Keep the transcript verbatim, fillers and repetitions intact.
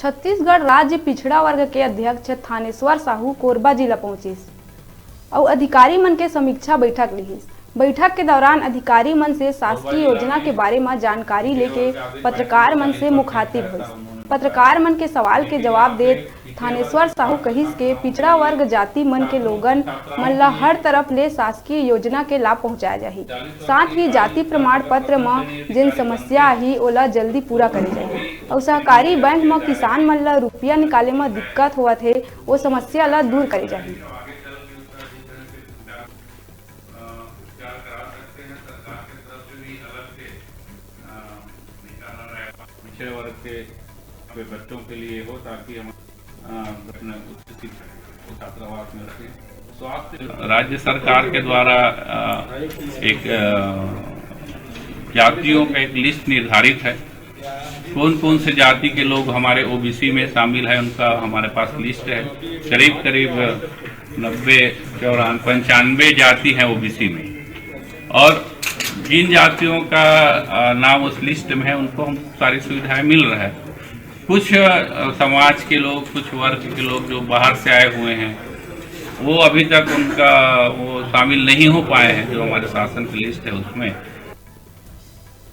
छत्तीसगढ़ राज्य पिछड़ा वर्ग के अध्यक्ष थानेश्वर साहू कोरबा जिला पहुंचिस अउ अधिकारी मन के समीक्षा बैठक लिहिस। बैठक के दौरान अधिकारी मन से शासकीय योजना के बारे म जानकारी लेके पत्रकार मन से मुखातिब होइस। पत्रकार मन के सवाल के जवाब देत थानेश्वर साहू कहिस के पिछड़ा वर्ग जाति मन के लोगन मन ल हर तरफ ले शासकीय योजना के लाभ पहुंचाया जाही। साथ ही जाति प्रमाण पत्र म जेन समस्या आही, ओला जल्दी पूरा करे जाही। अउ सहकारी बैंक म किसान मन ल रुपया निकाले म दिक्कत होवत हे, ओ समस्या ल दूर करे जाही। पिछड़े वर्ग के बच्चों के लिए हो, ताकि हम, अ, अपने उच्च शिक्षा को छात्रावास में रखें। स्वास्थ्य राज्य सरकार के द्वारा, अ, एक, अ, जातियों का एक लिस्ट निर्धारित है। कौन कौन से जाति के लोग हमारे ओबीसी में शामिल है, उनका हमारे पास लिस्ट है। करीब करीब नब्बे, चौरान-, पंचानवे जाति हैं ओबीसी में, और जिन जातियों का, अ, नाम उस लिस्ट में है, उनको हम सारी सुविधाएं मिल रहा है। कुछ, अ, समाज के लोग, कुछ वर्ग के लोग जो बाहर से आए हुए हैं, वो अभी तक उनका, वो शामिल नहीं हो पाए हैं जो हमारे शासन की लिस्ट है उसमें।